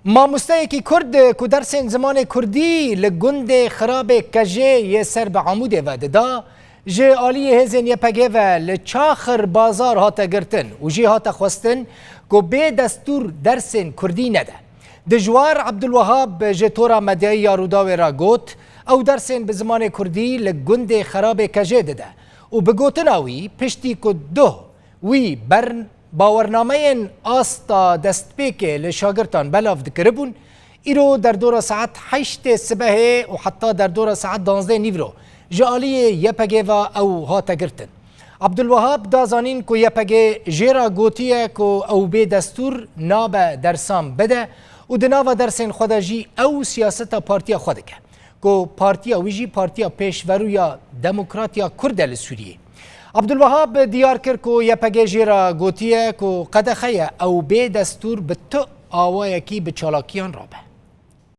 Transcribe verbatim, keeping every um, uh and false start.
Mamosteyekî Kurd ku dersên zimanê Kurdî li gundê Xirabê Kejê yê ser bi Amûdê ve dida, ji aliyê hêzên Y P G ve li Çaxir Bazar hate girtin û jê hate xwestin ku bê destûr dersên Kurdî nede. Dijwar Abdulwehab ji tora medyayî ya Rûdawê re got, ew dersên bi zimanê Kurdî li gundê Xirabê Kejê dide û bi gotina wî piştî ku duh wî ber bawernameyên asta destpêkê li şagirtan belav dikiribûn, îro derdora saet heştê sibehê û heta derdora saet danzdeh nîvro ji aliyê Y P G ve ew hate girtin. Abdulwehab da zanîn ku Y P G jê re gotiye ku ew bê destûr nabe dersan bide û di nava dersên xwe de jî ew siyaseta partiya xwe dike, ku partiya wî jî Partiya Pêşverû ya Demokrat ya Kurd e li Sûriyê. Abdulwehab diyar kir ku Y P G jê re gotiye ku qedexe ye ew bê destûr bi tu awayekî bi çalakiyan rabe.